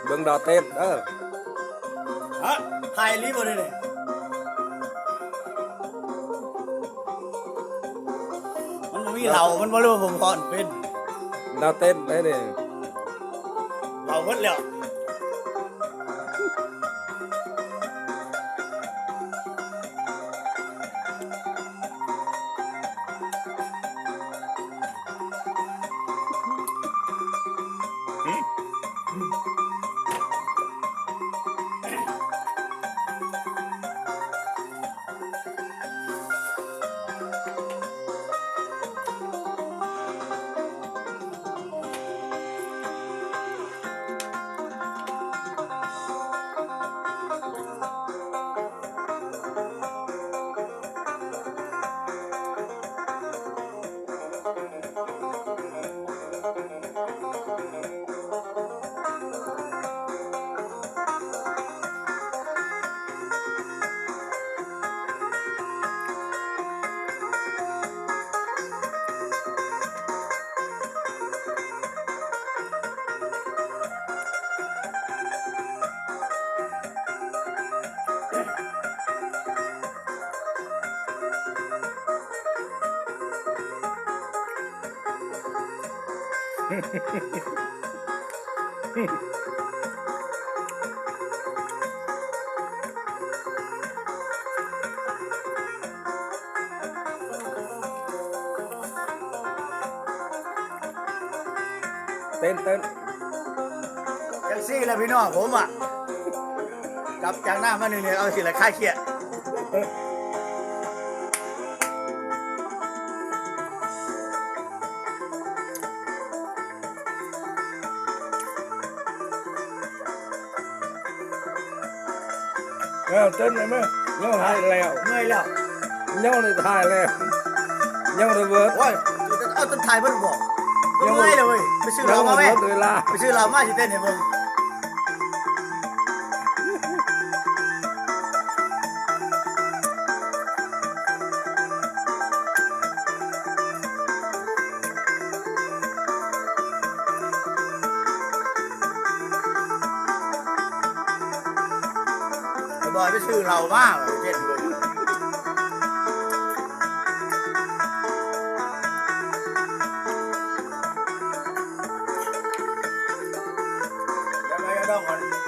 ເບິ່ງດາວເຕັ້ນເດີ. ຮະ ຖ່າຍອີ່ຫຼີບໍ່ນີ້? ມັນບໍ່ມີເຫຼົ້າ ມັນບໍ່ຮູ້ວ່າຜົມຟ້ອນເປັນ. ດາວເຕັ້ນໄດ໋ນີ້ ເຫຼົ້າໝົດແລ້ວ. ເຕັ້ນ ເຕັ້ນ ຈັ່ງຊີ້ລະພີ່ນ້ອງ ຜົມອະ ກັບຈາກນາມານີ້ ເອົາຊີ້ລະຄາຍຄຽດ. ເອີ ເຕັ້ນໄດ້ໄໝ? ຍັງໄດ້ແລ້ວ ເມື່ອຍແລ້ວ ຍັງໄດ້ຖ່າຍແລ້ວ ຍັງໄດ້ເບີດ. ໂອ້ຍ ເອົາຈົນຖ່າຍເບີດບໍ່? ຍັງ ເມື່ອຍແລ້ວເວີຍ. ໄປຊື້ເຫຼົ້າມາແມ ໄປຊື້ເຫຼົ້າມາຊິເຕັ້ນໃຫ້ເບິ່ງ. ໄອ້ບອຍໄປຊື້ເຫຼົ້າມາ ເຈັດ ດອງກ່ອນ.